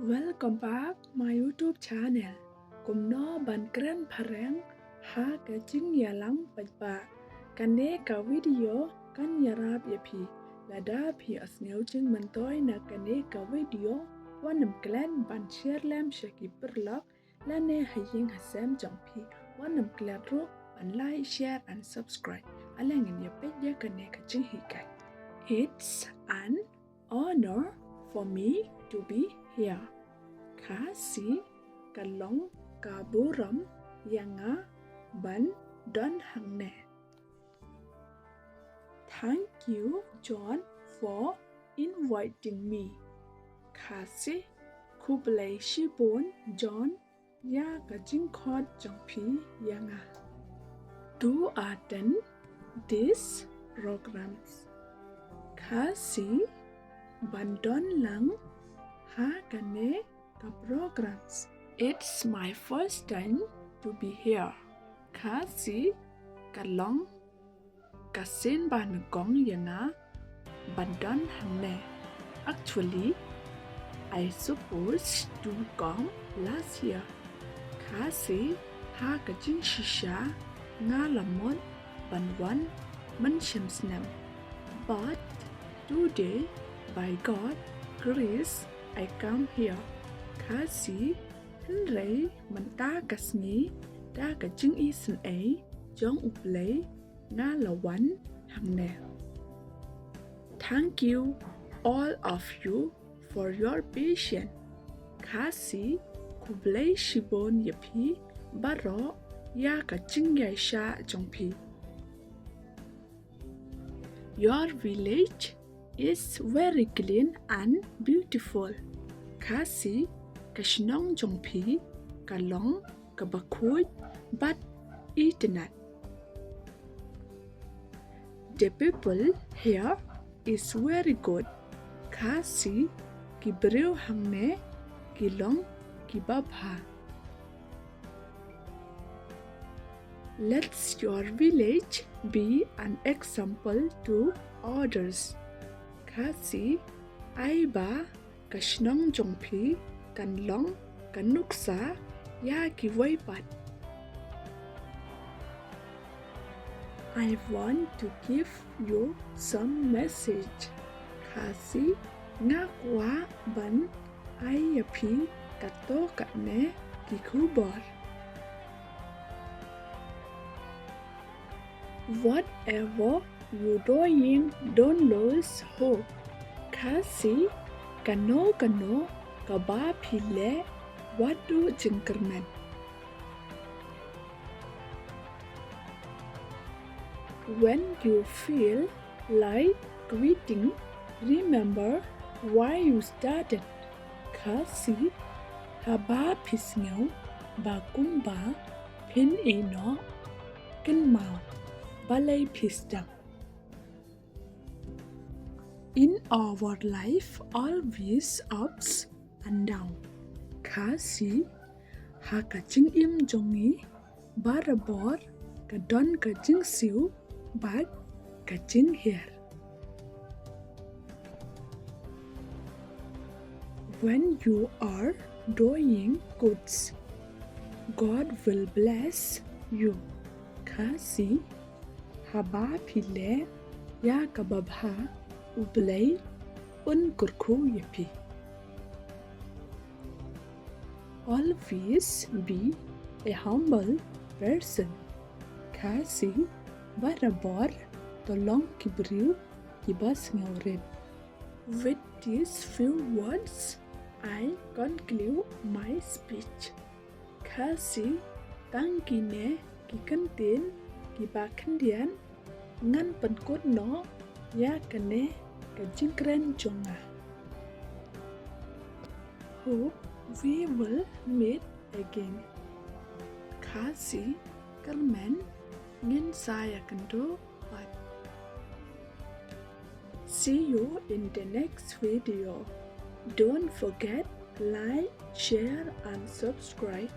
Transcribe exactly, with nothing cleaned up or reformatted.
Welcome back my YouTube channel. Kumno ban kren phareng ha ka jingïalang paidbah. Kane ka video kan ïarap ïa phi. Lada phi ïohsngew jingmyntoi na kane ka video, wat nym klet ban share lem sha ki paralok lane ha ïing ha sem jong phi. Wat nym klet ruh ban like, share and subscribe. Ale ngin ïa peit ïa kane ka jinghikai. It's an honor for me to be here. Khasi, ka long ka burom ïa nga ban don hangne. Thank you, John, for inviting me. Khasi, khublei shibun, John, ïa ka jingkhot jong phi ïa nga to attend these programs. Khasi, ban don lang ha kane ka programs. It's my first time to be here. Khasi, ka long ka sien ba nyngkong ïa nga ban don hangne. Actually, I supposed to come last year. Khasi, ha ka jingshisha nga la mut ban wan mynshem snem. But today, by God grace, I come here. Khasi, hynrei mynta ka sngi da ka jingisynei jong U Blei nga la wan hangne. Thank you, all of you, for your patience. Khasi, khublei shibun ïa phi baroh ïa ka jingïaishah jong phi. Your village is very clean and beautiful. Khasi, ka shnong jong phi ka long kaba khuid bad itynnad. The people here is very good. Khasi, ki briew hangne ki long kiba bha. Let your village be an example to others. Khasi, ai ba ka shnong jong phi kan long ka nuksa ïa kiwei pat. I want to give you some message. Khasi, nga kwah ban ai ïa phi katto katne ki khubor. Whatever you doing, don't lose hope. Khasi, kano kano kaba phi leh, wat duh jingkyrmen. When you feel like quitting, remember why you started. Khasi, haba phi sngew ba kumba phin ïeh noh, kynmaw balei phi sdang. In our life, always ups and down. Khasi, ha ka jingim jong ngi barabor ka don ka jingsiew bad ka jinghiar. When you are doing goods, God will bless you. Khasi, haba phi leh ïa kaba bha, U Blei un kyrkhu ïa phi. Always be a humble person. Khasi, barabor to long ki briew kiba sngewrit. With these few words, I conclude my speech. Khasi, tang kine ki kyntien kiba khyndiat ngan pynkut noh ïa kane ka jingkren jong nga. Hope we will meet again. Khasi, kyrmen ngin sa ïakynduh pat. See you in the next video. Don't forget like, share and subscribe